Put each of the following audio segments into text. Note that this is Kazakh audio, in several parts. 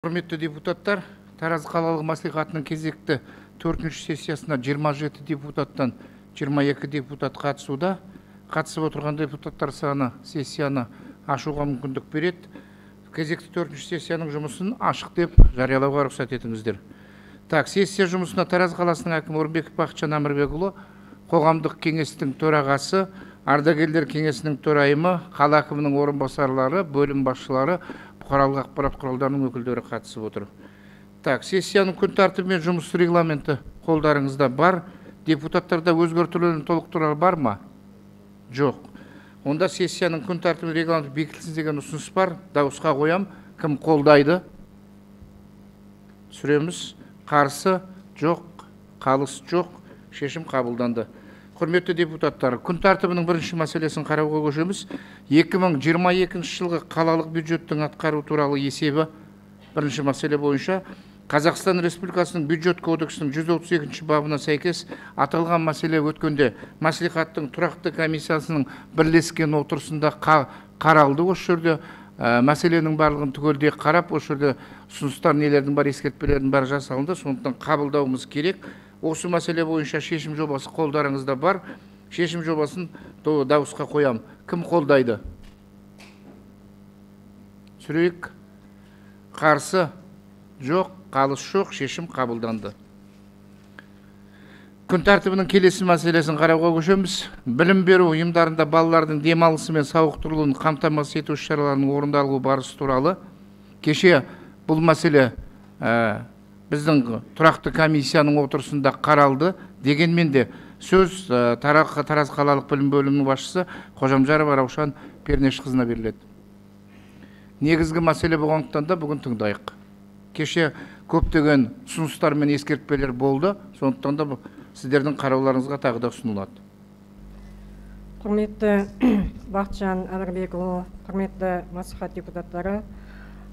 Құрметті депутаттар, Тараз қалалық мәслихатының кезекті 4-ші сессиясына 27 депутаттан 22 депутат қатысуда. Қатысып отырған депутаттар саны сессияны ашуға мүмкіндік береді. Кезекті 4-ші сессияның жұмысын ашық деп жариялауға рұқсат етіңіздер. Так, сессия жұмысына Тараз қаласының әкімі Орынбеков Бақытжан Әмірбекұлы, қоғамдық кеңестің төрағасы, ардагерлер кеңесінің төрайымы, қала әкімінің орынбасарлары, бөлім басшылары, бұқаралық ақпарат құралдарының өкілдері қатысып отыр. Так, сессияның күн тәртібі мен жұмыс регламенті қолдарыңызда бар. Депутаттарда өзгертулер мен толықтырулар бар ма? Жоқ. Онда сессияның күн тәртібі регламенті бекітілсін деген ұсыныс бар. Дауысқа қоям. Кім қолдайды? Түсіреміз. Қарсы? Жоқ. Қалыс жоқ. Шешім қабылданды. Құрметті депутаттар, күн тәртібінің бірінші мәселесін қарауға көшеміз. 2022 жылғы қалалық бюджеттің атқару туралы есебі бірінші мәселе бойынша Қазақстан Республикасының бюджет кодексінің 132 бабына сәйкес аталған мәселе өткенде мәслихаттың тұрақты комиссиясының бірлескен отырысында қаралды. Осы жерде мәселенің барлығын түгелдей қарап, осы жерде ұсыныстар нелердің бар, ескертпелердің бәрі жасалынды. Сондықтан қабылдауымыз керек. Осы мәселе бойынша шешім жобасы қолдарыңызда бар. Шешім жобасын дауысқа қоям. Кім қолдайды? Түсірейік. Қарсы? Жоқ. Қалыс жоқ. Шешім қабылданды. Күн тәртібінің келесі мәселесін қарауға көшеміз. Білім беру ұйымдарында балалардың демалысы мен сауықтырылуын қамтамасыз ету шараларының орындалу барысы туралы. Кеше бұл мәселе біздің тұрақты комиссияның отырысында қаралды. Дегенмен де сөз Тараз қалалық білім бөлімінің басшысы Қожамжарова Раушан Пернешқызына беріледі. Негізгі мәселе болғандықтан да бүгін тыңдайық. Кеше көптеген ұсыныстар мен ескертпелер болды, сондықтан да сіздердің қарауларыңызға тағы да ұсынылады. Құрметті Бақытжан Әмірбекұлы, құрметті мәслихат депутаттары,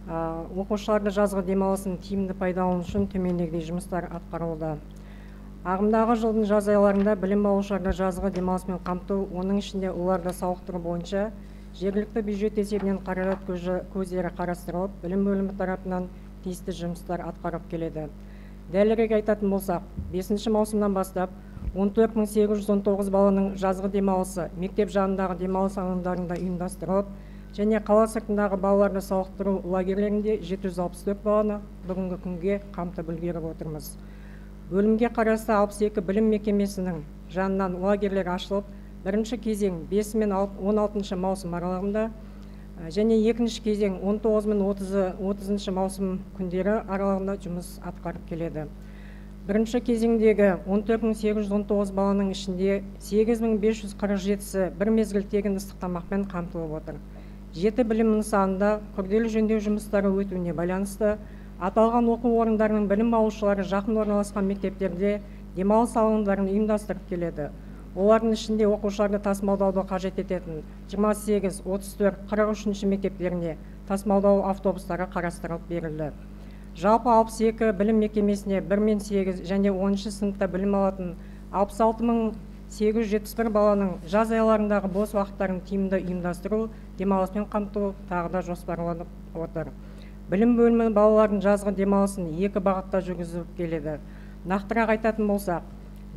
оқушыларды жазғы демалысын тиімді пайдалану үшін төмендегідей жұмыстар атқарылуда. Ағымдағы жылдың жаз айларында білім алушыларды жазғы демалысымен қамту, оның ішінде оларды сауықтыру бойынша жергілікті бюджет есебінен қаражат көздері қарастырылып, білім бөлімі тарапынан тиісті жұмыстар атқарып келеді. Дәлірек айтатын болсақ, 5 маусымнан бастап 14 819 баланың жазғы демалысы мектеп жанындағы демалыс алаңдарында ұйымдастырылып, және қала сыртындағы балаларды сауықтыру лагерлерінде 764 баланы бүгінгі күнге қамтып үлгеріп отырмыз. Бөлімге қарасты 62 білім мекемесінің жанынан лагерлер ашылып, бірінші кезең 5 мен 16 маусым аралығында және екінші кезең 19 мен 30 маусым күндері аралығында жұмыс атқарып келеді. Бірінші кезеңдегі 14 819 баланың ішінде 8547-сі бір мезгіл тегін ыстық тамақпен қамтылып отыр. Жеті білім нысанында күрделі жөндеу жұмыстары өтуіне байланысты аталған оқу орындарының білім алушылары жақын орналасқан мектептерде демалыс алаңдарын ұйымдастырып келеді. Олардың ішінде оқушыларды тасымалдауды қажет ететін 28, 34, 43 мектептеріне тасымалдау автобустары қарастырылып берілді. Жалпы 62 білім мекемесіне 1 мен 8 және 10 сыныпта білім алатын 66 871 баланың жаз айларындағы бос уақыттарын тиімді ұйымдастыру, демалыспен қамту тағы да жоспарланып отыр. Білім бөлімі балалардың жазғы демалысын екі бағытта жүргізіп келеді. Нақтырақ айтатын болсақ,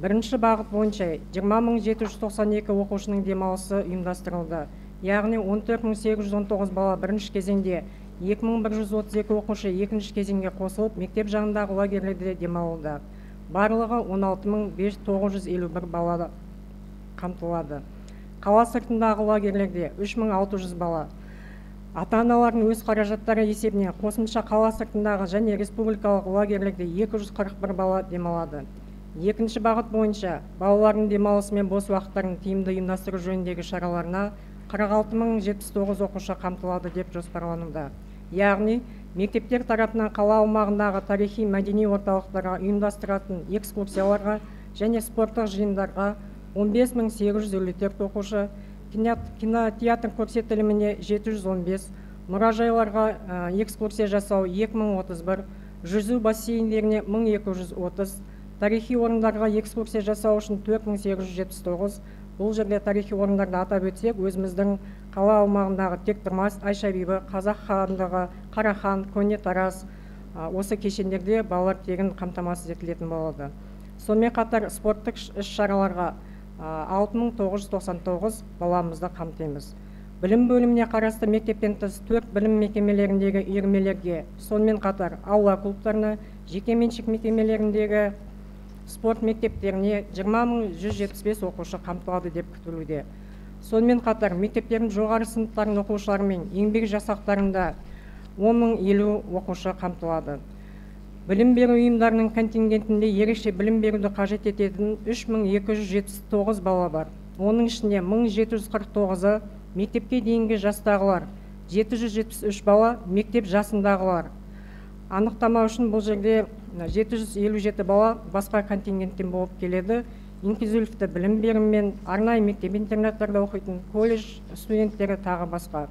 бірінші бағыт бойынша 20 792 оқушының демалысы ұйымдастырылды. Яғни 14 819 бала бірінші кезеңде, 2132 оқушы екінші кезеңге қосылып, мектеп жанындағы лагерлерде демалуда. Барлығы 16 951 бала қамтылады. Қала сыртындағы лагерлерде 3600 бала. Ата-аналардың өз қаражаттары есебінен қосымша қала сыртындағы және республикалық лагерлерде 241 бала демалады. Екінші бағыт бойынша балалардың демалысы мен бос уақыттарын тиімді ұйымдастыру жөніндегі шараларына 46 079 оқушы қамтылады деп жоспарлануда. Яғни мектептер тарапынан қала аумағындағы тарихи мәдени орталықтарға ұйымдастыратын экскурсияларға және спорттық жиындарға 15 854 оқушы, кинотеатр көрсетіліміне 715, мұражайларға экскурсия жасау 2031, жүзу бассейндеріне 1230, тарихи орындарға экскурсия жасау үшін 4879. Бұл жерде тарихи орындарды атап өтсек, өзіміздің қала аумағындағы Тектұрмас, Айша бибі, Қазақ хандығы, Қарахан, Көне Тараз, Осы кешендерде балалар тегін қамтамасыз етілетін болады. Сонымен қатар спорттық іс-шараларға 6999 баламызды қамтимыз. Білім бөліміне қарасты мектептен тыс 4 білім мекемелеріндегі үйірмелерге, сонымен қатар аула клубтарына, жекеменшік мекемелеріндегі спорт мектептеріне 20 175 оқушы қамтылады деп күтілуде. Сонымен қатар мектептердің жоғары сыныптарының оқушылары мен еңбек жасақтарында 10 050 оқушы қамтылады. Білім беру ұйымдарының контингентінде ерекше білім беруді қажет ететін 3279 бала бар. Оның ішінде 1749-ы мектепке дейінгі жастағылар, 773 бала мектеп жасындағылар. Анықтама үшін, бұл жерде 757 бала басқа контингенттен болып келеді: инклюзивті білім берумен, арнайы мектеп интернаттарда оқитын, колледж студенттері, тағы басқа.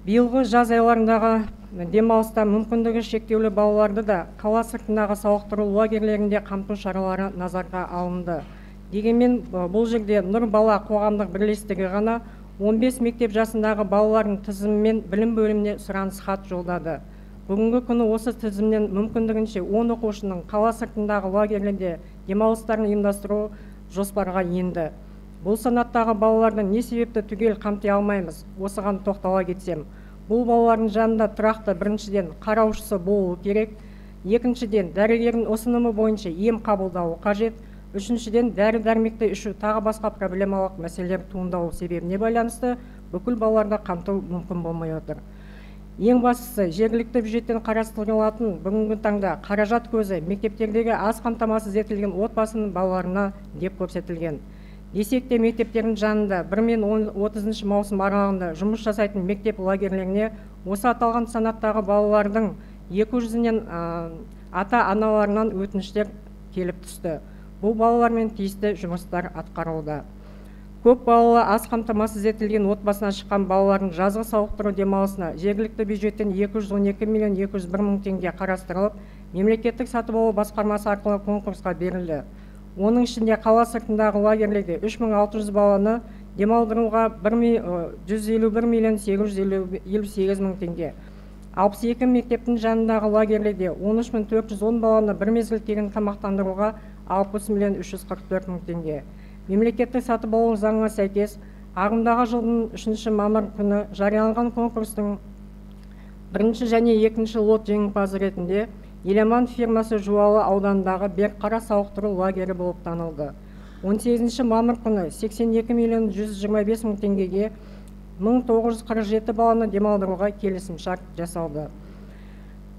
Биылғы жаз айларындағы демалыста мүмкіндігі шектеулі балаларды да қала сыртындағы сауықтыру лагерлерінде қамту шаралары назарға алынды. Дегенмен бұл жерде «Нұр бала» қоғамдық бірлестігі ғана 15 мектеп жасындағы балалардың тізімімен білім бөліміне сұраныс хат жолдады. Бүгінгі күні осы тізімнен мүмкіндігінше 10 оқушының қала сыртындағы лагерлерде демалыстарын ұйымдастыру жоспарға енді. Бұл санаттағы балаларды не себепті түгел қамти алмаймыз? Осыған тоқтала кетсем, бұл балалардың жанында тұрақты, біріншіден, қараушысы болуы керек, екіншіден, дәрігердің ұсынымы бойынша ем қабылдауы қажет, үшіншіден, дәрі дәрмекті ішу, тағы басқа проблемалық мәселелер туындауы себебіне байланысты бүкіл балаларды қамту мүмкін болмай отыр. Ең бастысы, жергілікті бюджеттен қарастырылатын бүгінгі таңда қаражат көзі мектептердегі аз қамтамасыз етілген отбасының балаларына деп көрсетілген. Десек те, мектептердің жанында 1 мен 30 маусым аралығында жұмыс жасайтын мектеп лагерлеріне осы аталған санаттағы балалардың 200-інен ата аналарынан өтініштер келіп түсті. Бұл балалармен тиісті жұмыстар атқарылуда. Көп балалы, аз қамтамасыз етілген отбасынан шыққан балалардың жазғы сауықтыру демалысына жергілікті бюджеттен 212 миллион 201 мың теңге қарастырылып, мемлекеттік сатып алу басқармасы арқылы конкурсқа берілді. Оның ішінде қала сыртындағы лагерлерде 3600 баланы демалдыруға 151 миллион 858 мың теңге, 62 мектептің жанындағы лагерлерде 13 410 баланы бір мезгіл тегін тамақтандыруға 60 миллион 344 мың теңге. Мемлекеттік сатып алу заңына сәйкес, ағымдағы жылдың 3 мамыр күні жарияланған конкурстың бірінші және екінші лот жеңімпазы ретінде «Еламан» фирмасы, Жуалы ауданындағы «Берқара» сауықтыру лагері болып танылды. 18 мамыр күні 82 миллион 125 мың теңгеге 1947 баланы демалдыруға келісімшарт жасалды.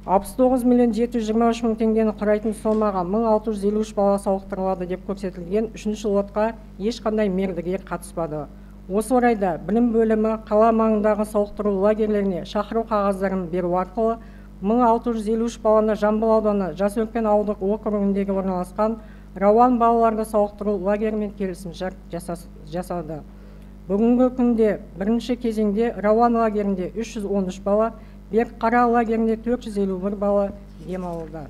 69 миллион 723 мың теңгені құрайтын сомаға 1653 бала сауықтырылады деп көрсетілген үшінші лотқа ешқандай мердігер қатыспады. Осы орайда білім бөлімі қала маңындағы сауықтыру лагерлеріне шақыру қағаздарын беру арқылы 1653 баланы Жамбыл ауданы Жас Өркен ауылдық округіндегі орналасқан «Рауан» балаларды сауықтыру лагерімен келісімшарт жасады. Бүгінгі күнде бірінші кезеңде «Рауан» лагерінде 313 бала, «Берқара» лагерінде 451 бала демалуда.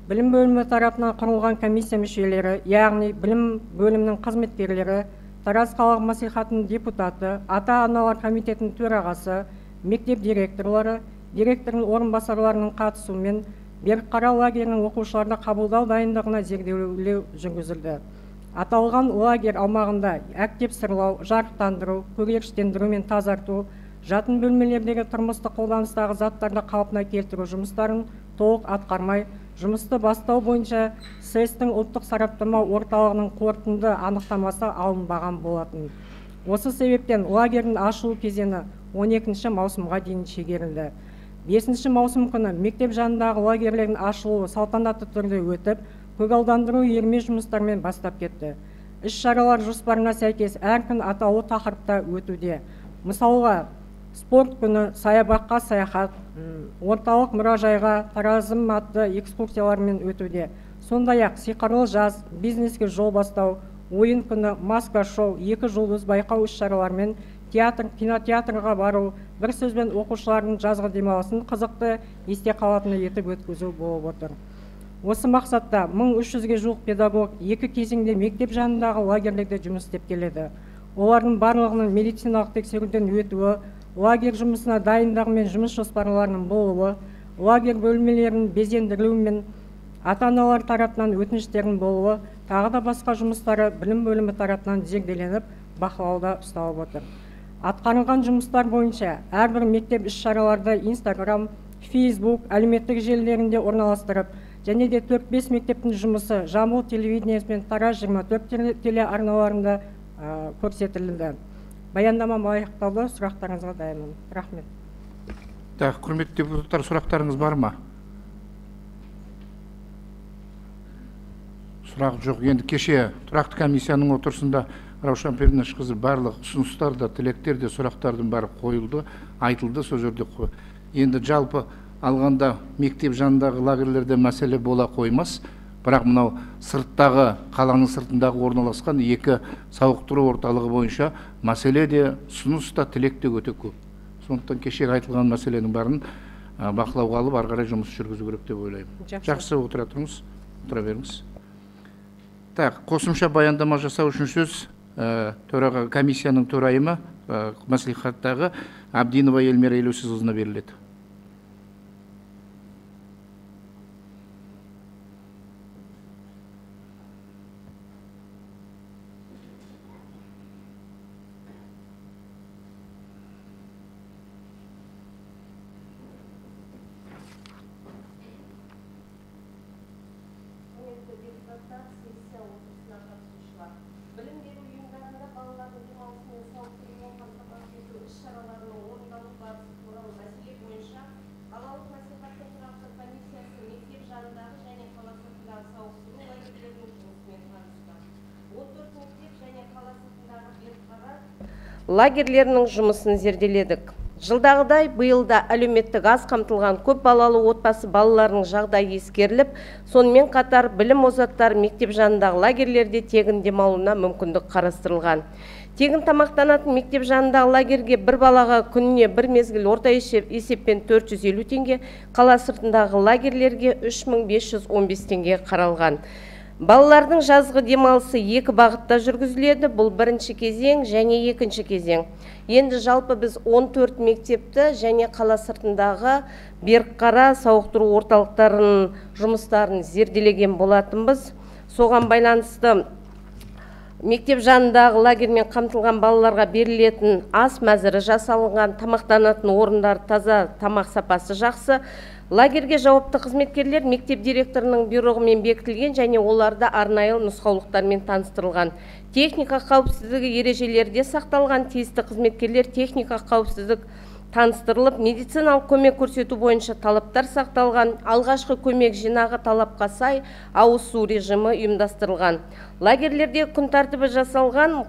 Білім бөлімі тарапынан құрылған комиссия мүшелері, яғни білім бөлімінің қызметкерлері, Тараз қалалық мәслихатының депутаты, ата аналар комитетінің төрағасы, мектеп директорлары, директордың орынбасарларының қатысуымен «Берқара» лагерінің оқушыларды қабылдау дайындығына зерделеу жүргізілді. Аталған лагерь аумағында әктеп сырлау, жарықтандыру, көгеріштендіру мен тазарту, жатын бөлмелердегі тұрмыстық қолданыстағы заттарды қалпына келтіру жұмыстарын толық атқармай, жұмысты бастау бойынша СЭС-тің ұлттық сараптама орталығының қорытынды анықтамасы алынбаған болатын. Осы себептен лагердің ашылу кезеңі 12 маусымға дейін шегерілді. 5 маусым күні мектеп жанындағы лагерлердің ашылуы салтанатты түрде өтіп, көгалдандыру үйірме жұмыстарымен бастап кетті. Іс шаралар жоспарына сәйкес әр күн атаулы тақырыпта өтуде. Мысалға, спорт күні саябаққа саяхат, орталық мұражайға «Таразым» атты экскурсиялармен өтуде. Сондай ақ сиқырлы жаз, бизнеске жол бастау, ойын күні маска шоу, екі жұлдыз байқау іс шараларымен театр, кинотеатрға бару, бір сөзбен, оқушылардың жазғы демалысын қызықты, есте қалатындай етіп өткізу болып отыр. Осы мақсатта 1300-ге жуық педагог екі кезеңде мектеп жанындағы лагерлерде жұмыс істеп келеді. Олардың барлығының медициналық тексеруден өтуі, лагерь жұмысына дайындығы мен жұмыс жоспарларының болуы, лагерь бөлмелерінің безендірілуі мен ата-аналар тарапынан өтініштердің болуы, тағы да басқа жұмыстары білім бөлімі тарапынан зерделеніп, бақылауда ұсталып отыр. Атқарылған жұмыстар бойынша әрбір мектеп іс-шараларды Инстаграм, Фейсбук әлеуметтік желілерінде орналастырып, және де 4-5 мектептің жұмысы Жамбыл телевидениесі мен Тараз 24 телеарналарында көрсетілді. Баяндамам аяқталды, сұрақтарыңызға дайынмын. Рахмет. Так, құрметті депутаттар, сұрақтарыңыз бар ма? Сұрақ жоқ. Енді кеше тұрақты комиссияның отырысында Раушан Пернешқызы барлық ұсыныстар да, тілектер де, сұрақтардың бәрі қойылды, айтылды сол жерде. Енді жалпы алғанда мектеп жанындағы лагерлерде мәселе бола қоймас, бірақ мынау сырттағы, қаланың сыртындағы орналасқан екі сауықтыру орталығы бойынша мәселе де, ұсыныс та, тілек те өте көп. Сондықтан кешегі айтылған мәселенің бәрін бақылауға алып, ары қарай жұмыс жүргізу керек деп ойлаймын. Жақсы, отыра тұрыңыз, отыра беріңіз. Так, қосымша баяндама жасау үшін сөз төраға комиссияның төрайымы мәслихаттағы Абдинова Эльмира Елеусізқызына беріледі. Лагерлерінің жұмысын зерделедік. Жылдағыдай биыл да әлеуметтік аз қамтылған көп балалы отбасы балаларының жағдайы ескеріліп, сонымен қатар білім озаттары мектеп жанындағы лагерлерде тегін демалуына мүмкіндік қарастырылған. Тегін тамақтанатын мектеп жанындағы лагерге бір балаға күніне бір мезгіл орта есеппен 450 теңге, қала сыртындағы лагерлерге 3515 теңге қаралған. Балалардың жазғы демалысы екі бағытта жүргізіледі. Бұл бірінші кезең және екінші кезең. Енді жалпы біз 14 мектепті және қала сыртындағы Берікқара сауықтыру орталықтарының жұмыстарын зерделеген болатынбыз. Соған байланысты мектеп жанындағы лагермен қамтылған балаларға берілетін ас мәзірі жасалынған, тамақтанатын орындар таза, тамақ сапасы жақсы. Лагерге жауапты қызметкерлер мектеп директорының бұйрығымен бекітілген және оларда арнайы нұсқаулықтармен таныстырылған. Техника қауіпсіздігі ережелері де сақталған, тиісті қызметкерлер техника қауіпсіздік таныстырылып, медициналық көмек көрсету бойынша талаптар сақталған, алғашқы көмек жинағы талапқа сай ауыз су режимі ұйымдастырылған. Лагерлерде күн тәртібі жасалған,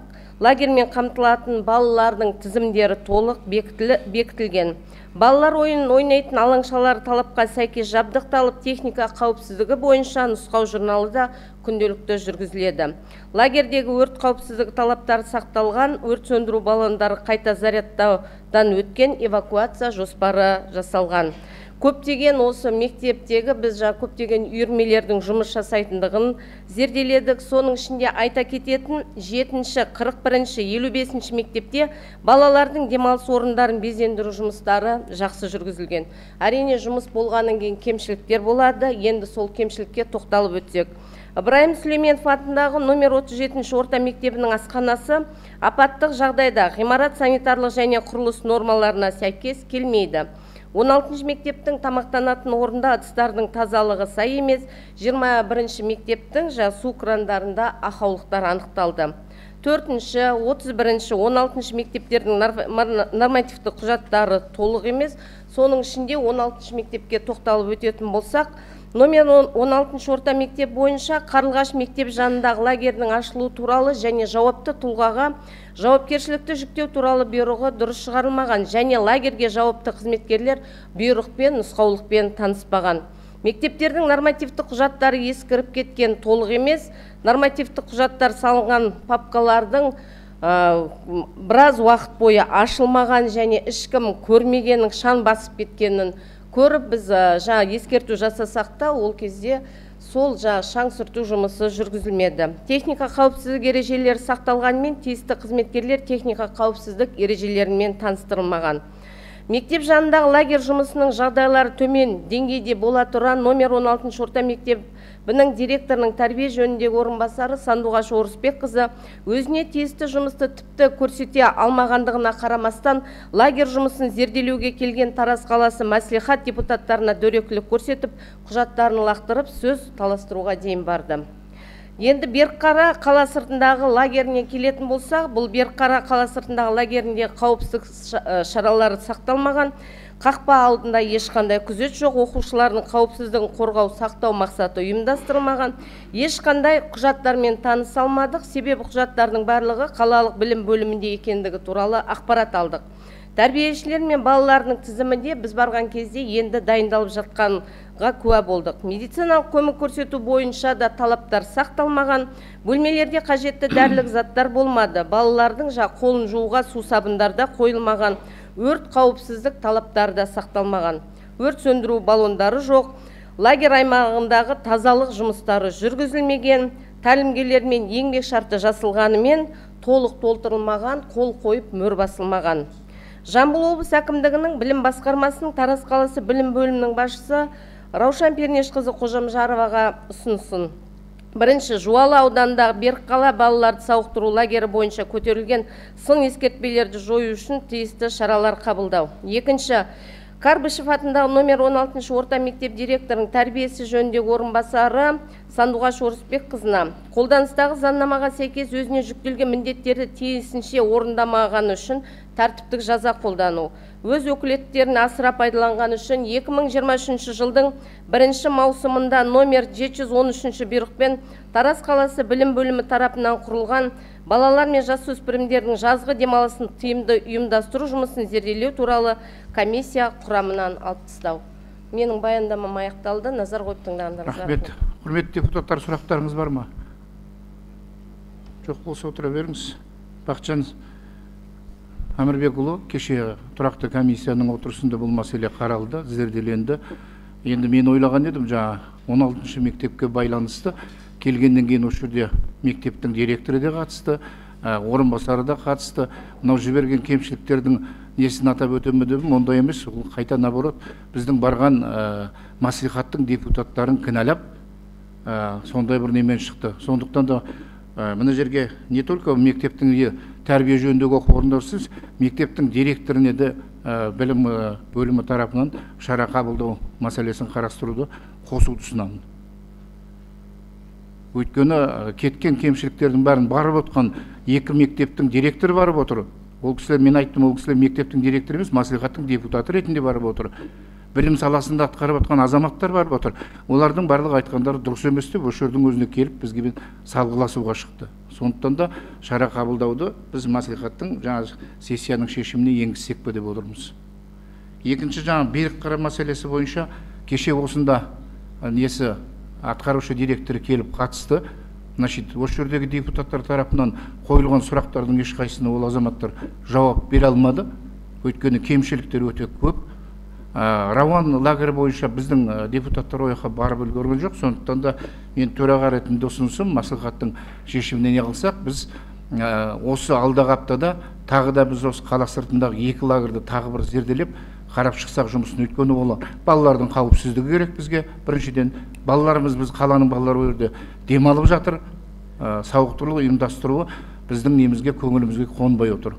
лагермен қамтылатын балалардың тізімдері толық бекітілген. Балалар ойын ойнайтын алаңшалар талапқа сәйкес жабдықталып, техника қауіпсіздігі бойынша нұсқау журналы да күнделікті жүргізіледі. Лагердегі өрт қауіпсіздігі талаптары сақталған, өрт сөндіру баллондары қайта зарядтаудан өткен, эвакуация жоспары жасалған. Көптеген осы мектептегі біз көптеген үйірмелердің жұмыс жасайтындығын зерделедік. Соның ішінде айта кететін 7-ші, 41-ші, 55-ші мектепте балалардың демалыс орындарын безендіру жұмыстары жақсы жүргізілген. Әрине, жұмыс болғаннан кейін кемшіліктер болады. Енді сол кемшілікке тоқталып өтсек. Ыбырайым Сүлейменов атындағы номер 37-ші орта мектебінің асханасы апаттық жағдайда, ғимарат санитарлық және құрылыс нормаларына сәйкес келмейді. 16-шы мектептің тамақтанатын орында ыдыстардың тазалығы сай емес, 21-ші мектептің су крандарында ақаулықтар анықталды. 4-ші, 31-ші, 16-шы мектептердің нормативті құжаттары толық емес. Соның ішінде 16-шы мектепке тоқталып өтетін болсақ, номер 16-шы орта мектеп бойынша Қарлығаш мектеп жанындағы лагердің ашылуы туралы және жауапты тұлғаға жауапкершілікті жүктеу туралы бұйрығы дұрыс шығарылмаған және лагерге жауапты қызметкерлер бұйрықпен, нұсқаулықпен таныспаған. Мектептердің нормативті құжаттары ескіріп кеткен, толық емес. Нормативті құжаттар салынған папкалардың біраз уақыт бойы ашылмаған және ешкім көрмегенін, шаң басып кеткенін көріп, біз жаңа ескерту жасасақ та, ол кезде сол жаңа шаң сүрту жұмысы жүргізілмеді. Техника қауіпсіздік ережелері сақталғанымен тиісті қызметкерлер техника қауіпсіздік ережелерімен таныстырылмаған. Мектеп жанындағы лагерь жұмысының жағдайлары төмен деңгейде бола тұра, номер 16 орта мектебінің директорының тәрбие жөніндегі орынбасары Сандуғаш Орысбекқызы өзіне тиісті жұмысты тіпті көрсете алмағандығына қарамастан, лагерь жұмысын зерделеуге келген Тараз қаласы мәслихат депутаттарына дөрекілік көрсетіп, құжаттарын лақтырып, сөз таластыруға дейін барды. Енді Берқара қала сыртындағы лагеріне келетін болсақ, бұл Берқара қала сыртындағы лагерінде қауіпсіздік шаралары сақталмаған, қақпа алдында ешқандай күзет жоқ, оқушылардың қауіпсіздігін қорғау, сақтау мақсаты ұйымдастырылмаған, ешқандай құжаттармен таныса алмадық, себебі құжаттардың барлығы қалалық білім бөлімінде екендігі туралы ақпарат алдық. Тәрбиешілер мен балалардың тізімінде біз барған кезде енді дайындалып жатқанға куә болдық. Медициналық көмек көрсету бойынша да талаптар сақталмаған, бөлмелерде қажетті дәрілік заттар болмады, балалардың қолын жууға су сабындар да қойылмаған, өрт қауіпсіздік талаптары да сақталмаған, өрт сөндіру баллондары жоқ, лагерь аймағындағы тазалық жұмыстары жүргізілмеген, тәлімгерлермен еңбек шарты жасалғанымен толық толтырылмаған, қол қойып мөр басылмаған. Жамбыл облысы әкімдігінің білім басқармасының Тараз қаласы білім бөлімінің басшысы Раушан Пернешқызы Қожамжароваға ұсынысын. Бірінші, Жуалы ауданындағы Берқала балаларды сауықтыру лагері бойынша көтерілген сын ескертпелерді жою үшін тиісті шаралар қабылдау. Екінші, Карбышев атындағы номер 16 орта мектеп директорының тәрбиесі жөніндегі орынбасары Сандуғаш Орысбекқызына қолданыстағы заңнамаға сәйкес өзіне жүктелген міндеттерді тиісінше орындамағаны үшін тәртіптік жаза қолдану, өз өкілеттіктерін асыра пайдаланғаны үшін 2023 жылдың 1 маусымында номер 713 бұйрықпен Тараз қаласы білім бөлімі тарапынан құрылған балалар мен жасөспірімдердің жазғы демалысын тиімді ұйымдастыру жұмысын зерделеу туралы комиссия құрамынан алып тастау. Менің баяндамам аяқталды. Назар қойып тыңдағандарыңызға рахмет. Құрметті депутаттар, сұрақтарыңыз бар ма? Жоқ болса отыра беріңіз. Бақытжан Әмірбекұлы, кеше тұрақты комиссияның отырысында бұл мәселе қаралды, зерделенді. Енді мен ойлаған едім, жаңа 16 мектепке байланысты келгеннен кейін осы жерде мектептің директоры де қатысты, орынбасары да қатысты. Мынау жіберген кемшіліктердің несін атап өтемін дедім, ондай емес, ол қайта наоборот біздің барған мәслихаттың депутаттарын кінәлап сондай бір немен шықты. Сондықтан да мына жерге не только мектептің тәрбие жөніндегі оқу орындарсыз, мектептің директоріне де білім бөлімі тарапынан шара қабылдау мәселесін қарастыруды қосуды ұсынамын. Өйткені кеткен кемшіліктердің бәрін барып отқан екі мектептің директоры барып отыр. Ол кісілер, мен айттым, ол кісілер мектептің директоры емес, мәслихаттың депутаты ретінде барып отыр. Білім саласында атқарып отқан азаматтар барып отыр. Олардың барлық айтқандары дұрыс емес деп осы жердің өзіне келіп бізге салғыласуға шықты. Сондықтан да шара қабылдауды біз мәслихаттың жаңа сессияның шешіміне енгізсек пе деп отырмыз. Екінші, жаңа Берікқара мәселесі бойынша кеше осында несі атқарушы директоры келіп қатысты. Значит, осы жердегі депутаттар тарапынан қойылған сұрақтардың ешқайсысына ол азаматтар жауап бере алмады. Өйткені кемшіліктер өте көп. Рауан лагері бойынша біздің депутаттар ояққа барып үлгерген жоқ. Сондықтан да мен төраға ретінде ұсынысым, мәслихаттың шешіміне не қылсақ, біз осы алдағы аптада тағы да біз осы қала сыртындағы екі лагерді тағы бір зерделеп қарап шықсақ жұмысын. Өйткені ол балалардың қауіпсіздігі керек бізге. Біріншіден, балаларымыз, біз қаланың балалары ол жерде демалып жатыр, сауықтыру ұйымдастыруы біздің немізге, көңілімізге қонбай отыр.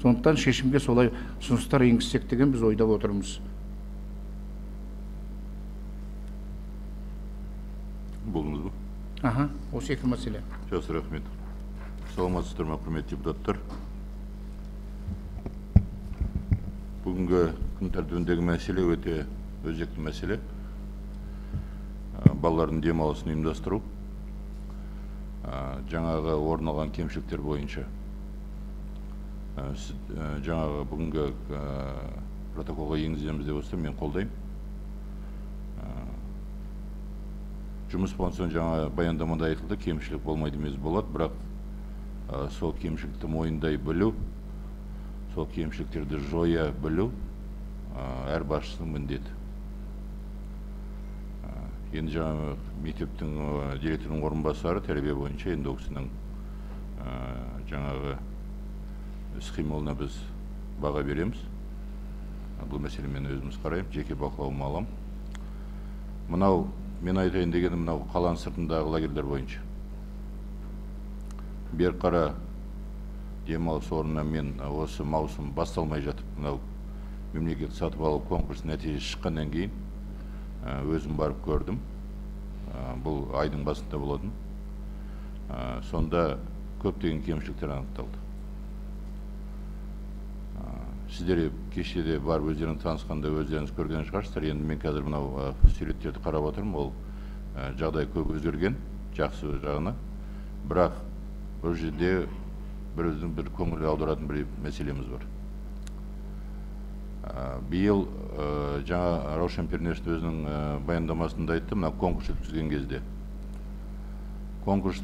Сондықтан шешімге солай ұсыныстар енгізсек деген біз ойдап отырмыз. Болдыңыз ба? Аха, осы екі мәселе. Жақсы, рахмет. Саламатсыздар ма, құрметті депутаттар? Бүгінгі күн тәртібіндегі мәселе өте өзекті мәселе. Балалардың демалысын ұйымдастыру, жаңағы орын алған кемшіліктер бойынша. Жаңағы бүгінгі протоколға енгіземіз деп отырсам, мен қолдаймын. Жұмыс болған соң жаңа баяндамада айтылды, кемшілік болмайды емес болады, бірақ сол кемшілікті мойындай білу, сол кемшіліктерді жоя білу әр басшының міндеті. Енді жаңа мектептің директорының орынбасары тәрбие бойынша енді ол кісінің жаңағы іс-қимылына біз баға береміз. Бұл мәселені мен өзіміз қараймын, жеке бақылауыма аламын. Мынау мен айтайын дегенім, мынау қаланың сыртындағы лагерьлер бойынша. Берқара демалыс орнына мен осы маусым басталмай жатып, мынау мемлекет сатып алу конкурсы нәтижесі шыққаннан кейін өзім барып көрдім. Бұл айдың басында болатын. Сонда көптеген кемшіліктер анықталды. Сіздер кеше де барып өздеріңіз танысқанда өздеріңіз көрген шығарсыздар. Енді мен қазір мынау суреттерді қарап отырмын, ол жағдай көп өзгерген, жақсы жағына. Бірақ бұл жерде бір өзінің бір көңіл аударатын бір мәселеміз бар. Биыл жаңа Раушан Пернешевна өзінің баяндамасында айтты, мына конкурс өткізген кезде. Конкурс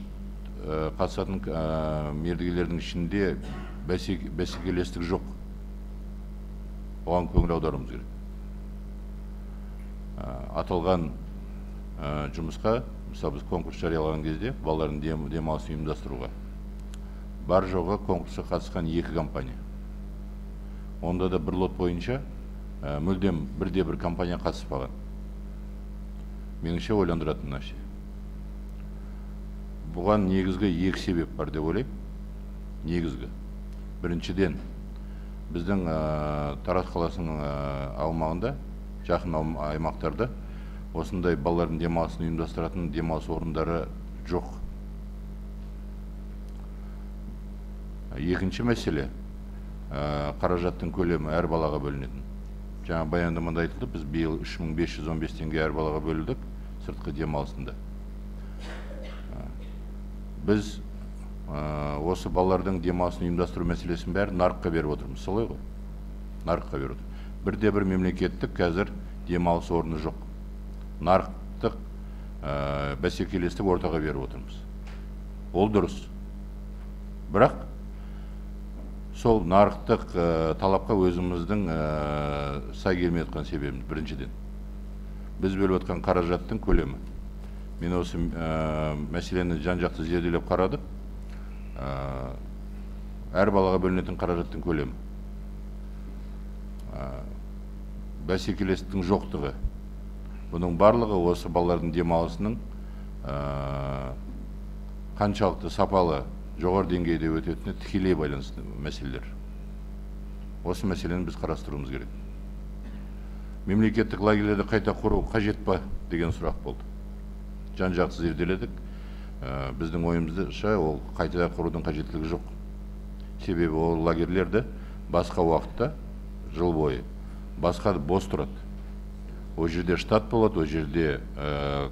қатысатын мердігерлердің ішінде бәсекелестік жоқ. Оған көңіл аударуымыз керек. Аталған жұмысқа, мысалы біз конкурс жариялаған кезде балалардың демалысын ұйымдастыруға бар жоғы конкурсқа қатысқан 2 компания. Онда да бір лот бойынша мүлдем бірде бір компания қатыспаған. Меніңше ойландыратын нәрсе. Бұған негізгі 2 себеп бар деп ойлаймын. Негізгі. Біріншіден, біздің Тараз қаласының аумағында, жақын аймақтарда осындай балалардың демалысын ұйымдастыратын демалыс орындары жоқ. Екінші мәселе, қаражаттың көлемі әр балаға бөлінетін. Жаңа баяндамада айтылды, біз биыл 3515 теңге әр балаға бөлдік сыртқы демалысында. Біз осы балалардың демалысын ұйымдастыру мәселесін бәрін нарыққа беріп отырмыз, солай ғой? Нарыққа беріп отыр. Бірде бір мемлекеттік қазір демалыс орны жоқ. Нарықтық бәсекелестік ортаға беріп отырмыз. Ол дұрыс. Бірақ сол нарықтық талапқа өзіміздің сай келмей жатқан себебіміз біріншіден. Біз бөліп жатқан қаражаттың көлемі. Мен осы мәселені жан-жақты зерделеп қарадық. Әр балаға бөлінетін қаражаттың көлемі. Бәсекелестіктің жоқтығы. Бұның барлығы осы балалардың демалысының қаншалықты сапалы жоғары деңгейде өтетіні тікелей байланысты мәселелер. Осы мәселені біз қарастыруымыз керек. Мемлекеттік лагерьлерді қайта құру қажет па деген сұрақ болды. Жан-жақты зерделедік. Біздің ойымызша ол қайта құрудың қажеттілігі жоқ. Себебі ол лагерьлерді басқа уақытта жыл бойы басқа бос тұрады. Ол жерде штат болады, ол жерде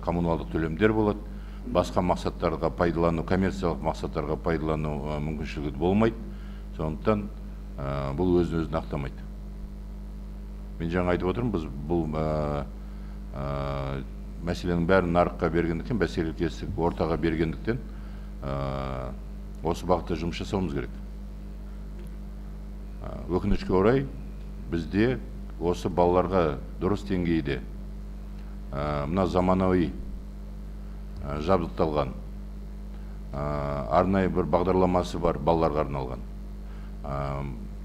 коммуналдық төлемдер болады. Басқа мақсаттарға пайдалану, коммерциялық мақсаттарға пайдалану мүмкіншілігі болмайды. Сондықтан бұл өзін өзін ақтамайды. Мен жаңа айтып отырмын, біз бұл мәселенің бәрін нарыққа бергендіктен, бәсекелестік ортаға бергендіктен осы бағытта жұмыс жасауымыз керек. Өкінішке орай, бізде осы балаларға дұрыс деңгейде мына заманауи жабдықталған арнайы бір бағдарламасы бар, балаларға арналған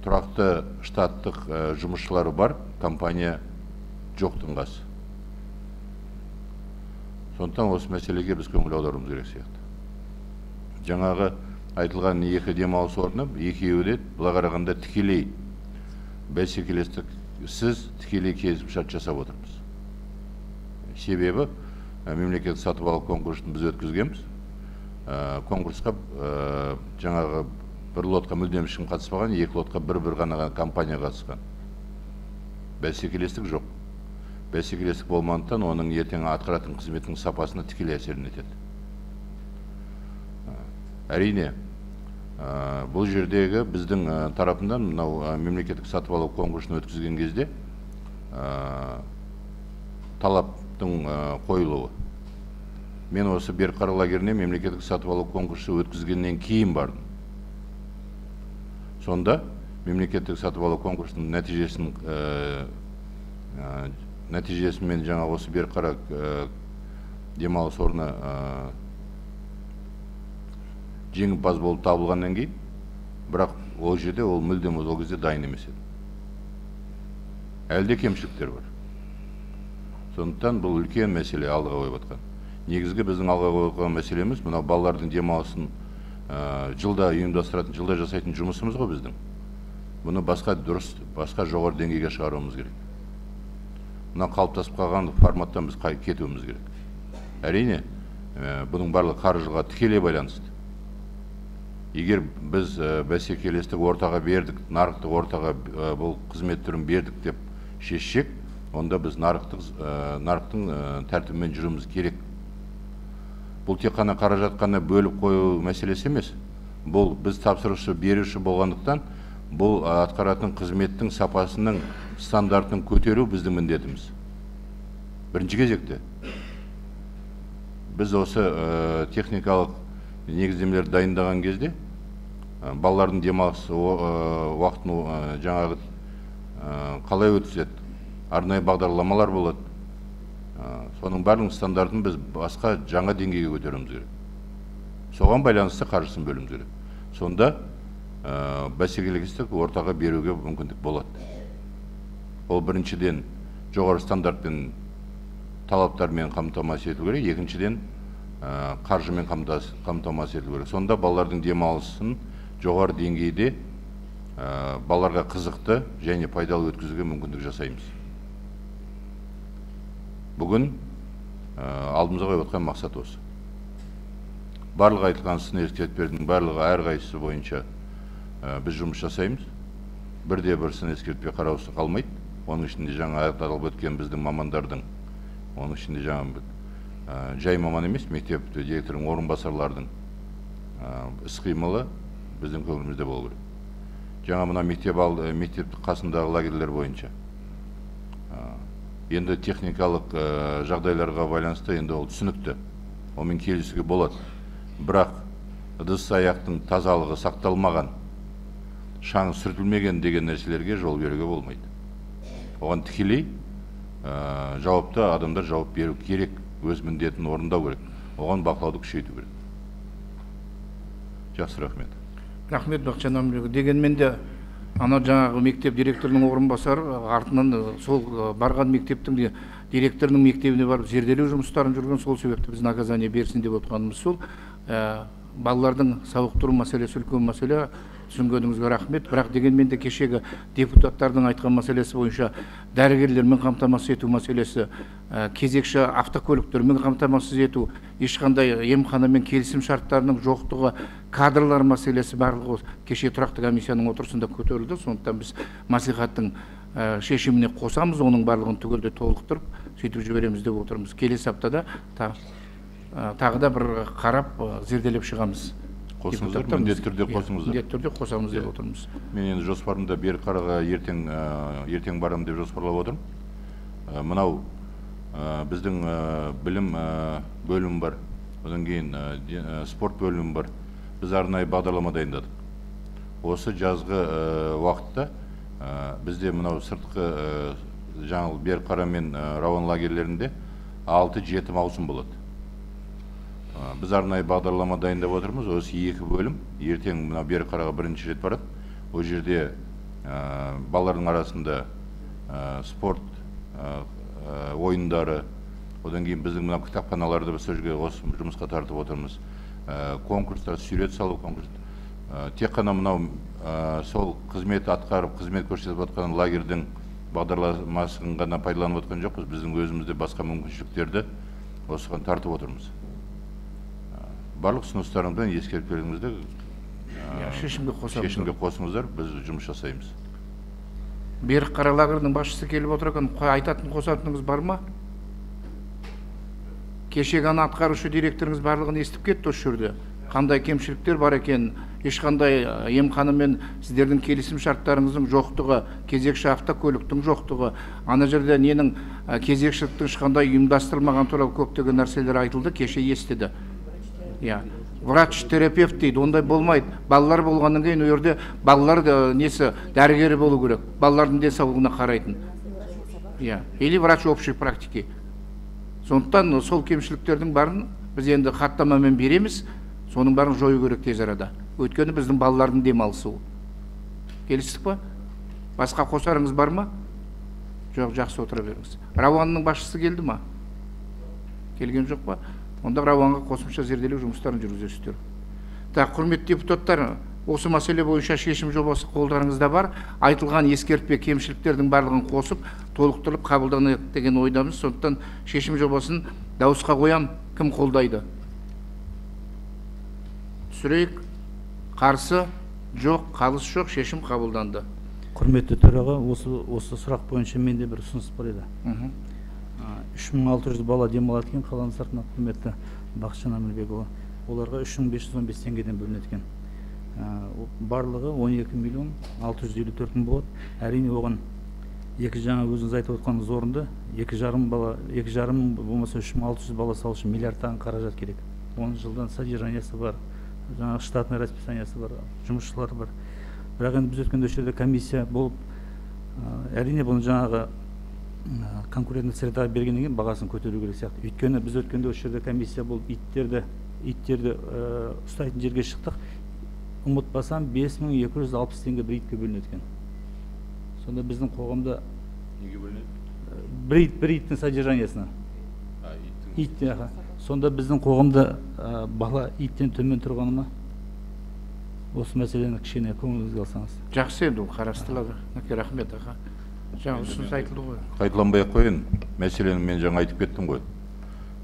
тұрақты штаттық жұмысшылары бар компания жоқтың қасы. Сондықтан осы мәселеге біз көңіл аударуымыз керек сияқты. Жаңағы айтылған 2 демалыс орны, екеуі де былай қарағанда тікелей бәсекелестіксіз тікелей келісімшарт жасап отырмыз. Себебі мемлекеттік сатып алу конкурсын біз өткізгенбіз. Конкурсқа жаңағы бір лотқа мүлдем ешкім қатыспаған, 2 лотқа бір-бір ғана компания қатысқан. Бәсекелестік жоқ. Бәсекелестік болмағандықтан оның ертең атқаратын қызметінің сапасына тікелей әсерін етеді. Әрине, бұл жердегі біздің тарапынан мынау мемлекеттік сатып алу конкурсын өткізген кезде талаптың қойылуы. Мен осы Берқара лагеріне мемлекеттік сатып алу конкурсы өткізгеннен кейін бардым. Сонда мемлекеттік сатып алу конкурсының нәтижесімен жаңа осы Берқара демалыс орны жеңімпаз болып табылғаннан кейін, бірақ ол жерде ол мүлдем ол кезде дайын емес еді. Әлі де кемшіліктер бар. Сондықтан бұл үлкен мәселе алға қойып жатқан. Негізгі біздің алға қойған мәселеміз мынау балалардың демалысын жылда ұйымдастыратын, жылда жасайтын жұмысымыз ғой біздің. Бұны басқа дұрыс, басқа жоғары деңгейге шығаруымыз керек. Мына қалыптасып қалған форматтан біз кетуіміз керек. Әрине, бұның барлығы қаржыға тікелей байланысты. Егер біз бәсекелестік ортаға бердік, нарықтық ортаға бұл қызмет түрін бердік деп шешсек, онда біз нарықтың тәртібімен жүруіміз керек. Бұл тек қана қаражат қана бөліп қою мәселесі емес. Бұл біз тапсырушы, беруші болғандықтан, бұл атқаратын қызметтің сапасының стандартын көтеру біздің міндетіміз. Бірінші кезекте біз осы техникалық негіздемелерді дайындаған кезде балалардың демалыс уақытын жаңағы қалай өткізеді, арнайы бағдарламалар болады. Соның барлығының стандартын біз басқа жаңа деңгейге көтеруіміз керек. Соған байланысты қаржысын бөлуіміз керек. Сонда бәсекелестік ортаға беруге мүмкіндік болады. Ол біріншіден жоғары стандартпен, талаптармен қамтамасыз ету керек, екіншіден қаржымен қамтамасыз ету керек. Сонда балалардың демалысын жоғары деңгейде балаларға қызықты және пайдалы өткізуге мүмкіндік жасаймыз. Бүгін алдымызға қойып отқан мақсат осы. Барлық айтылған сын ескертпелердің барлығы әрқайсысы бойынша біз жұмыс жасаймыз. Бірде бір сын ескертпе қараусыз қалмайды. Оның ішінде жаңа аталып өткен біздің мамандардың, оның ішінде жаңа жай маман емес, мектеп директорының орынбасарлардың іс-қимылы біздің көңілімізде болу керек. Жаңа мына мектеп қасындағы лагерьлер бойынша енді техникалық жағдайларға байланысты енді ол түсінікті, онымен келісуге болады. Бірақ ыдыс аяқтың тазалығы сақталмаған, шаң сүртілмеген деген нәрселерге жол беруге болмайды. Оған тікелей жауапты адамдар жауап беру керек, өз міндетін орындау керек, оған бақылауды күшейту керек. Жақсы, рахмет. Рахмет, Бақытжан Әмірбекұлы. Дегенмен де ана жаңағы мектеп директорының орынбасары артынан сол барған мектептің директорының мектебіне барып зерделеу жұмыстарын жүрген, сол себепті біз наказание берсін деп отқанымыз сол. Балалардың сауықтыру мәселесі үлкен мәселе, түсінгеніңізге рахмет. Бірақ дегенмен де кешегі депутаттардың айтқан мәселесі бойынша дәрігерлермен қамтамасыз ету мәселесі, кезекші автокөліктермен қамтамасыз ету, ешқандай емханамен келісім шарттарының жоқтығы, кадрлар мәселесі барлығы кеше тұрақты комиссияның отырысында көтерілді. Сондықтан біз мәслихаттың шешіміне қосамыз, оның барлығын түгелдей толықтырып, сөйтіп жібереміз деп отырмыз. Келесі аптада тағы да бір қарап, зерделеп шығамыз. Қосыңыздар, міндетті түрде қосыңыздар. Міндетті түрде қосамыз деп отырмыз. Мен енді жоспарымда Берқараға ертең барамын деп жоспарлап отырмын. Мынау біздің білім бөлімі бар, одан кейін спорт бөлімі бар. Біз арнайы бағдарлама дайындадық. Осы жазғы уақытта бізде мынау сыртқы жаңағы Берқара мен Рауан лагерлерінде 6-7 маусым болады. Біз арнайы бағдарлама дайындап отырмыз. Осы екі бөлім ертең мына Берқараға бірінші рет барады. Ол жерде балалардың арасында спорт ойындары, одан кейін біздің мына кітапханаларды біз сол жерге осы жұмысқа тартып отырмыз. Конкурстар, сурет салу конкурс. Тек қана мынау сол қызмет атқарып, қызмет көрсетіп жатқан лагердің бағдарламасын ғана пайдаланып отқан жоқпыз. Біздің өзімізде басқа мүмкіншіліктерді осыған тартып отырмыз. Барлық ұсыныстарыңызбен ескертпелеріңізді шешімге қосамыз. Шешімге қосыңыздар, біз жұмыс жасаймыз. Берқара лагерінің басшысы келіп отыр екен, айтатын қосатыныңыз бар ма? Кеше ғана атқарушы директорыңыз барлығын естіп кетті осы жерде. Қандай кемшіліктер бар екен, ешқандай емханамен сіздердің келісім шарттарыңыздың жоқтығы, кезекші автокөліктің жоқтығы, ана жерде ненің кезекшіліктің ешқандай ұйымдастырылмаған туралы көптеген нәрселер айтылды, кеше естіді. Врач-терапевт дейді, ондай болмайды. Балалар болғаннан кейін ол жерде балалар несі дәрігері болу керек, балалардың денсаулығына қарайтын. Или врач общей практики. Сондықтан сол кемшіліктердің барын біз енді хаттамамен береміз, соның барын жою керек тез арада. Өйткені біздің балалардың демалысы ол. Келістік па? Басқа қосарыңыз бар ма? Жоқ, жақсы, отыра беріңіз. Рауанның басшысы келді ма? Келген жоқ па? Онда Рауанға қосымша зерделеу жұмыстарын жүргізесіздер. Так, құрметті депутаттар, осы мәселе бойынша шешім жобасы қолдарыңызда бар. Айтылған ескертпе кемшіліктердің барлығын қосып, толықтырылып қабылданады деген ойдамыз. Сондықтан шешім жобасын дауысқа қоям. Кім қолдайды? Түсірейік. Қарсы? Жоқ, қалыс жоқ, шешім қабылданды. Құрметті төраға, осы сұрақ бойынша менде бір ұсыныс бар еді. 3600 бала демалады екен қаланың сыртына, құрметті Бақытжан Әмірбекұлы. Оларға 3515 теңгеден бөлінеді екен. Барлығы 12 миллион 654 мың болады. Әрине оған екі жаңа өзіңіз айтып отқаныңыз орынды, 2,5 бала, 2,5 мың болмаса 3600 бала салу үшін миллиардтаған қаражат керек. 10 жылдан содержаниясы бар, жаңағы штатный расписаниясы бар, жұмысшылар бар. Бірақ енді біз өткенде осы жерде комиссия болып, әрине бұны жаңағы конкурентный средаға бергеннен кейін бағасын көтеру керек сияқты. Өйткені біз өткенде осы жерде комиссия болып иттерді ұстайтын жерге шықтық. Ұмытпасам 5260 теңге бір итке бөлінеді екен. Сонда біздің қоғамда неге бөлінеді? Бір иттің содержаниясына. Ит, сонда біздің қоғамда бала иттен төмен тұрғаны ма? Осы мәселені кішкене көңіліңізге алсаңыз. Жақсы, енді ол қарастырылады. Рахмет, аға. Жаңа ұсыныс айтылды ғой. Қайталанбай ақ қояйын. Мәселені мен жаңа айтып кеттім ғой.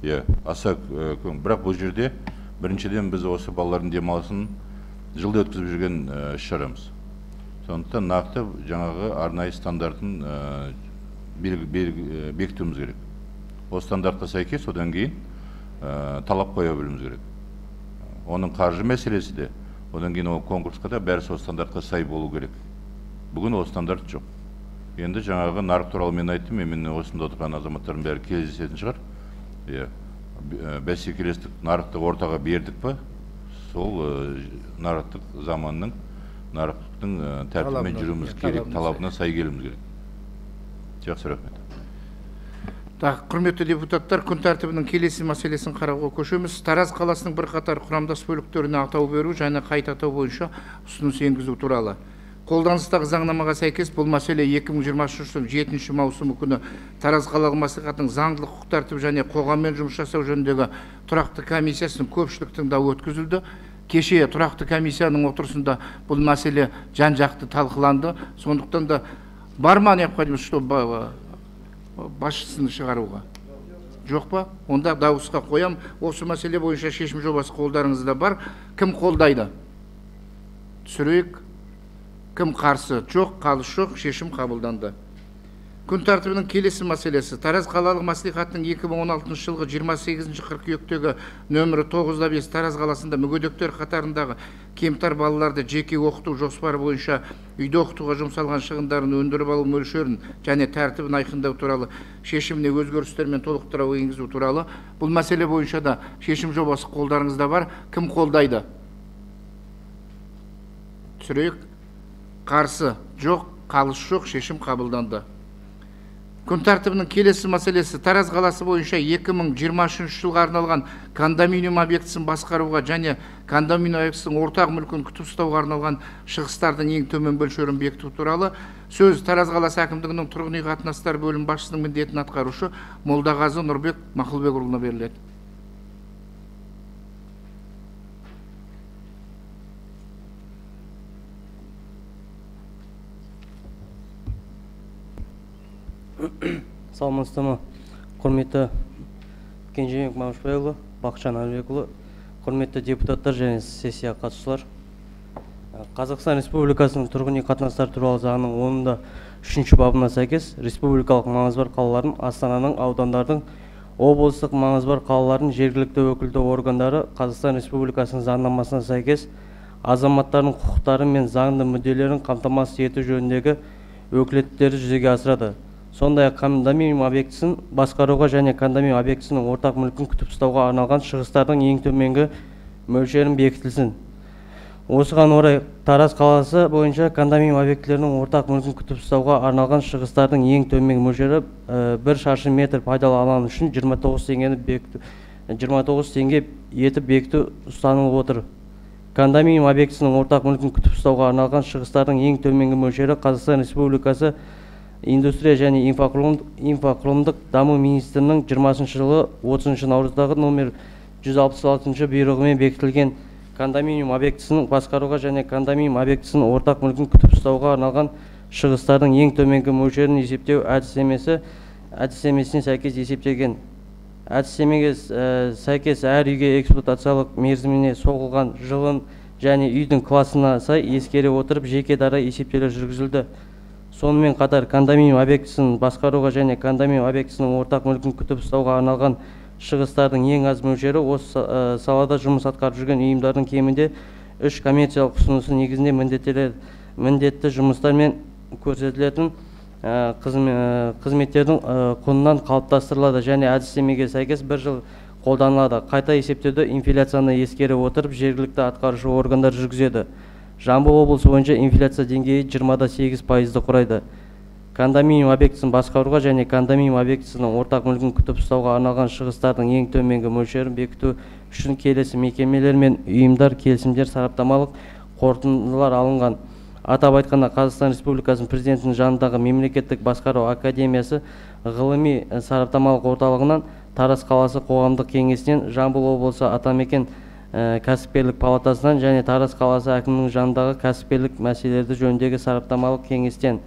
Иә, аса бірақ бұл жерде біріншіден біз осы балалардың демалысын жылда өткізіп жүрген іс-шарамыз. Сондықтан нақты жаңағы арнайы стандартын бекітуіміз керек. Ол стандартқа сәйкес одан кейін талап қоя білуіміз керек. Оның қаржы мәселесі де, одан кейін ол конкурсқа да бәрі сол стандартқа сай болу керек. Бүгін ол стандарт жоқ. Енді жаңағы нарық туралы мен айттым, мен осында отырған азаматтардың бәрі кездесетін шығар. Иә, бәсекелестік нарықтық ортаға бердік па? Сол нарықтық заманның, нарықтың тәртібімен жүруіміз керек, талабына сай келуіміз керек. Жақсы, рахмет. Так, құрметті депутаттар, күн тәртібінің келесі мәселесін қарауға көшеміз. Тараз қаласының бірқатар құрамдас бөліктеріне атау беру және қайта атау бойынша ұсыныс енгізу туралы. Қолданыстағы заңнамаға сәйкес бұл мәселе 2023 жылдың 7 маусымы күні Тараз қалалық мәслихатының заңдылық, құқық тәртібі және қоғаммен жұмыс жасау жөніндегі тұрақты комиссиясының көпшілік тыңдауы өткізілді. Кеше тұрақты комиссияның отырысында бұл мәселе жан-жақты талқыланды. Сондықтан да бар ма необходимость, что басшысын шығаруға? Жоқ па? Онда дауысқа қоям. Осы мәселе бойынша шешім жобасы қолдарыңызда бар. Кім қолдайды? Түсірейік. Кім қарсы? Жоқ, қалыс жоқ, шешім қабылданды. Күн тәртібінің келесі мәселесі Тараз қалалық мәслихатының 2016 жылғы 28 қыркүйектегі нөмірі 9-5 Тараз қаласында мүгедектер қатарындағы кемтар балаларды жеке оқыту жоспары бойынша үйде оқытуға жұмсалған шығындарын өндіріп алу мөлшерін және тәртібін айқындау туралы шешіміне өзгерістер мен толықтыру енгізу туралы. Бұл мәселе бойынша да шешім жобасы қолдарыңызда бар. Кім қолдайды? Түсірейік. Қарсы? Жоқ, қалыс жоқ, шешім қабылданды. Күн тәртібінің келесі мәселесі Тараз қаласы бойынша 2023 жылға арналған кондоминиум объектісін басқаруға және кондоминиум объектісінің ортақ мүлкін күтіп ұстауға арналған шығыстардың ең төмен мөлшерін бекіту туралы. Сөз Тараз қаласы әкімдігінің тұрғын үй қатынастары бөлім басшысының міндетін атқарушы Молдағазы Нұрбек Мақұлбекұлына беріледі. Саламатсыздар ма, құрметті Кенжебек Мамышбайұлы, Бақытжан Әмірбекұлы, құрметті депутаттар және сессия қатысушылар. Қазақстан Республикасының тұрғын үй қатынастары туралы заңының 10-3 бабына сәйкес республикалық маңызы бар қалалардың, астананың, аудандардың, облыстық маңызы бар қалалардың жергілікті өкілді органдары Қазақстан Республикасының заңнамасына сәйкес азаматтардың құқықтары мен заңды мүдделерін қамтамасыз ету жөніндегі өкілеттіктерді жүзеге асырады. Сондай-ақ кондоминиум объектісін басқаруға және кондоминиум объектісінің ортақ мүлкін күтіп ұстауға арналған шығыстардың ең төменгі мөлшерін бекітілсін. Осыған орай Тараз қаласы бойынша кондоминиум объектілерінің ортақ мүлкін күтіп ұстауға арналған шығыстардың ең төменгі мөлшері 1 шаршы метр пайдалы алаң үшін 29 теңге етіп бекіту ұсынылып отыр. Кондоминиум объектісінің ортақ мүлкін күтіп ұстауға арналған шығыстардың ең төменгі мөлшері Қазақстан Республикасы Индустрия және инфрақұрылымдық даму министрінің 20 жылы 30 наурыздағы номер 166 бұйрығымен бекітілген кондоминиум объектісін басқаруға және кондоминиум объектісінің ортақ мүлкін күтіп ұстауға арналған шығыстардың ең төменгі мөлшерін есептеу әдістемесіне сәйкес есептелген. Әдістемеге сәйкес әр үйге эксплуатациялық мерзіміне соғылған жылын және үйдің классына сай ескере отырып жеке дара есептеулер жүргізілді. Сонымен қатар кондоминиум объектісін басқаруға және кондоминиум объектісінің ортақ мүлкін күтіп ұстауға арналған шығыстардың ең аз мөлшері осы салада жұмыс атқарып жүрген ұйымдардың кемінде 3 коммерциялық ұсынысы негізінде міндетті жұмыстар мен көрсетілетін қызметтердің құнынан қалыптастырылады және әдістемеге сәйкес бір жыл қолданылады. Қайта есептеуді инфляцияны ескере отырып жергілікті атқарушы органдар жүргізеді. Жамбыл облысы бойынша инфляция деңгейі 20,8%-ды құрайды. Кондоминиум объектісін басқаруға және кондоминиум объектісінің ортақ мүлкін күтіп ұстауға арналған шығыстардың ең төменгі мөлшерін бекіту үшін келесі мекемелер мен ұйымдар келісімдер сараптамалық қорытындылар алынған. Атап айтқанда, Қазақстан Республикасының Президентінің жанындағы Мемлекеттік басқару академиясы ғылыми сараптамалық орталығынан, Тараз қаласы қоғамдық кеңесінен, Жамбыл облысы Атамекен кәсіпкерлік палатасынан және Тараз қаласы әкімінің жанындағы кәсіпкерлік мәселелері жөніндегі сараптамалық кеңестен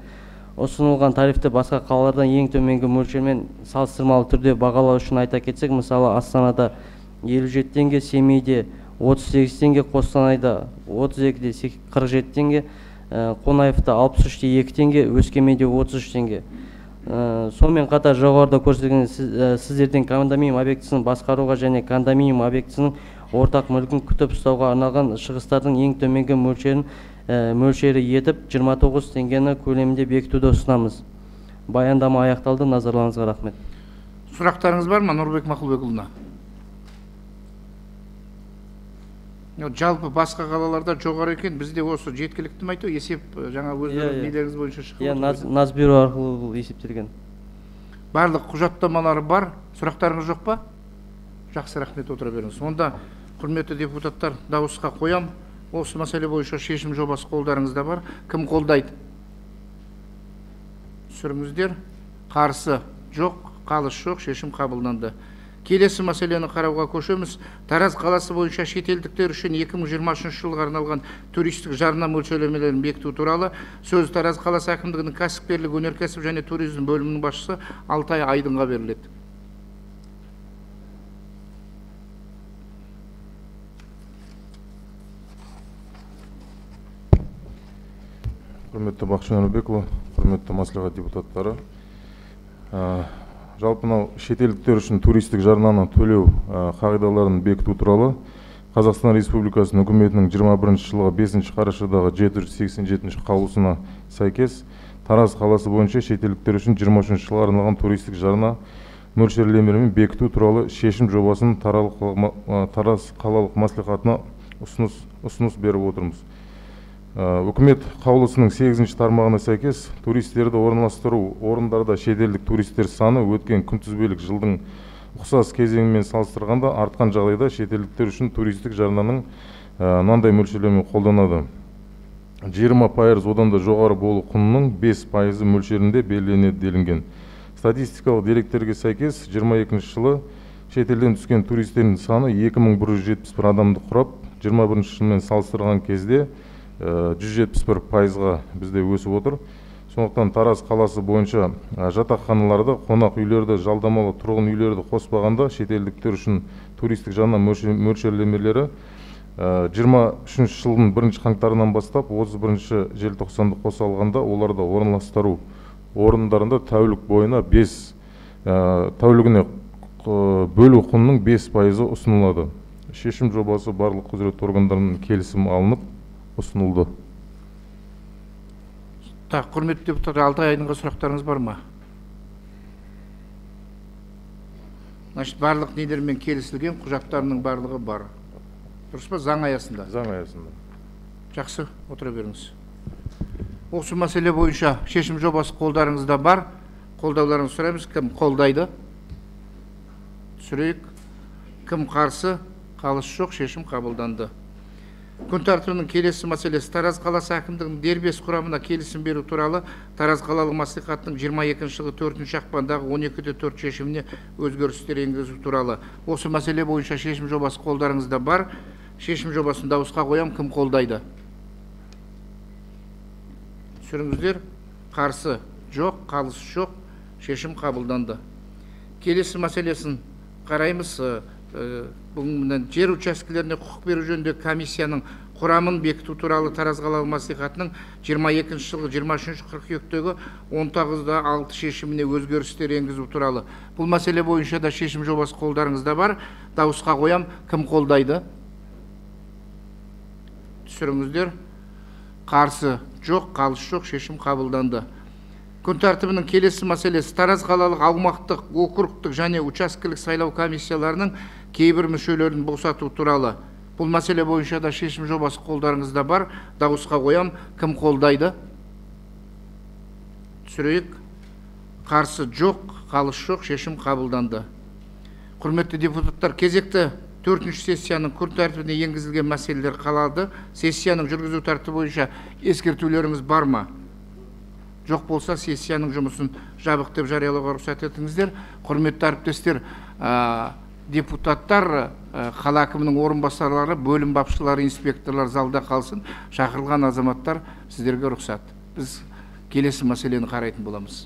ұсынылған тарифті басқа қалалардан ең төменгі мөлшермен салыстырмалы түрде бағалау үшін айта кетсек, мысалы, Астанада 57 теңге, Семейде 38 теңге, Қостанайда 32,47 теңге, Қонаевта 63,2 теңге, Өскеменде 33 теңге. Сонымен қатар жоғарыда көрсетілген сіздерден кондоминиум объектісін басқаруға және кондоминиум объектісінің ортақ мүлкін күтіп ұстауға арналған шығыстардың ең төменгі мөлшері етіп 29 теңгені көлемінде бекітуді ұсынамыз. Баяндама аяқталды. Назарларыңызға рахмет. Сұрақтарыңыз бар ма Нұрбек Мақұлбекұлына? Жалпы басқа қалаларда жоғары екен, бізде осы жеткілікті ме айту, есеп жаңа өздеріңіз нелеріңіз бойынша шығып отыр. Нацбюро арқылы бұл есептелген. Барлық құжаттамалары бар. Сұрақтарыңыз жоқ па? Жақсы, рахмет, отыра беріңіз. Онда, құрметті депутаттар, дауысқа қоям. Осы мәселе бойынша шешім жобасы қолдарыңызда бар. Кім қолдайды? Түсіріңіздер. Қарсы жоқ, қалыс жоқ, шешім қабылданды. Келесі мәселені қарауға көшеміз. Тараз қаласы бойынша шетелдіктер үшін 2023 жылға арналған туристік жарна мөлшерлемелерін бекіту туралы сөз Тараз қаласы әкімдігінің кәсіпкерлік, өнеркәсіп және туризм бөлімінің басшысы Алтай Айдынға беріледі. Құрметті Бақытжан Әнуарбекұлы, құрметті мәслихат депутаттары, жалпы мынау шетелдіктер үшін туристік жарнаны төлеу қағидаларын бекіту туралы Қазақстан Республикасының үкіметінің 21 жылғы 5 қарашадағы 787 қаулысына сәйкес Тараз қаласы бойынша шетелдіктер үшін 23 жылға арналған туристік жарна мөлшерлемелерін бекіту туралы шешім жобасын Тараз қалалық мәслихатына ұсыныс беріп отырмыз. Үкімет қаулысының 8 тармағына сәйкес туристерді орналастыру орындарда шетелдік туристер саны өткен күнтізбелік жылдың ұқсас кезеңімен салыстырғанда артқан жағдайда шетелдіктер үшін туристік жарнаның мынандай мөлшерлеме қолданады. 20% одан да жоғары болу құнының 5% мөлшерінде белгіленеді делінген. Статистикалық деректерге сәйкес 22 жылы шетелден түскен туристердің саны 2171 адамды құрап, 21 жылмен салыстырған кезде 171%-ға бізде өсіп отыр. Сондықтан Тараз қаласы бойынша жатақханаларды, қонақ үйлерді, жалдамалы тұрғын үйлерді қоспағанда шетелдіктер үшін туристік жарна мөлшерлемелері 23 жылдың 1 қаңтарынан бастап 31 желтоқсанды қоса алғанда оларды орналастыру орындарында тәулік бойына 5 тәулігіне бөлу құнының 5% ұсынылады. Шешім жобасы барлық құзыретті органдарының келісімі алынып ұсынылды. Так, құрметті депутаттар, Алтай Айдынға сұрақтарыңыз бар ма? Значит, барлық нелермен келісілген құжаттарының барлығы бар. Дұрыс па? Заң аясында. Заң аясында. Жақсы, отыра беріңіз. Осы мәселе бойынша шешім жобасы қолдарыңызда бар. Қолдауларыңызды сұраймыз. Кім қолдайды? Түсірейік. Кім қарсы? Қалыс жоқ, шешім қабылданды. Күн тәртібінің келесі мәселесі Тараз қаласы әкімдігінің дербес құрамына келісім беру туралы Тараз қалалық мәслихатының 22 жылғы 4 ақпандағы 12.4 шешіміне өзгерістер енгізу туралы. Осы мәселе бойынша шешім жобасы қолдарыңызда бар. Шешім жобасын дауысқа қоям. Кім қолдайды? Түсіріңіздер. Қарсы жоқ, қалыс жоқ. Шешім қабылданды. Келесі мәселесін қараймыз. Бүгін жер учаскелеріне құқық беру жөніндегі комиссияның құрамын бекіту туралы Тараз қалалық мәслихатының 22 жылғы 23 қыркүйектегі 19.6 шешіміне өзгерістер енгізу туралы. Бұл мәселе бойынша да шешім жобасы қолдарыңызда бар. Дауысқа қоям. Кім қолдайды? Түсіріңіздер. Қарсы жоқ, қалыс жоқ, шешім қабылданды. Күн тәртібінің келесі мәселесі Тараз қалалық аумақтық, округтық және учаскелік сайлау комиссияларының кейбір мүшелерін босату туралы. Бұл мәселе бойынша да шешім жобасы қолдарыңызда бар. Дауысқа қоям. Кім қолдайды? Түсірейік. Қарсы жоқ, қалыс жоқ, шешім қабылданды. Құрметті депутаттар, кезекті 4-ші сессияның күн тәртібіне енгізілген мәселелер қалады. Сессияның жүргізу тәртібі бойынша ескертулеріңіз бар ма? Жоқ болса, сессияның жұмысын жабық деп жариялауға рұқсат етіңіздер. Құрметті әріптестер, депутаттар, қала әкімінің орынбасарлары, бөлім басшылары, инспекторлар залда қалсын. Шақырылған азаматтар, сіздерге рұқсат. Біз келесі мәселені қарайтын боламыз.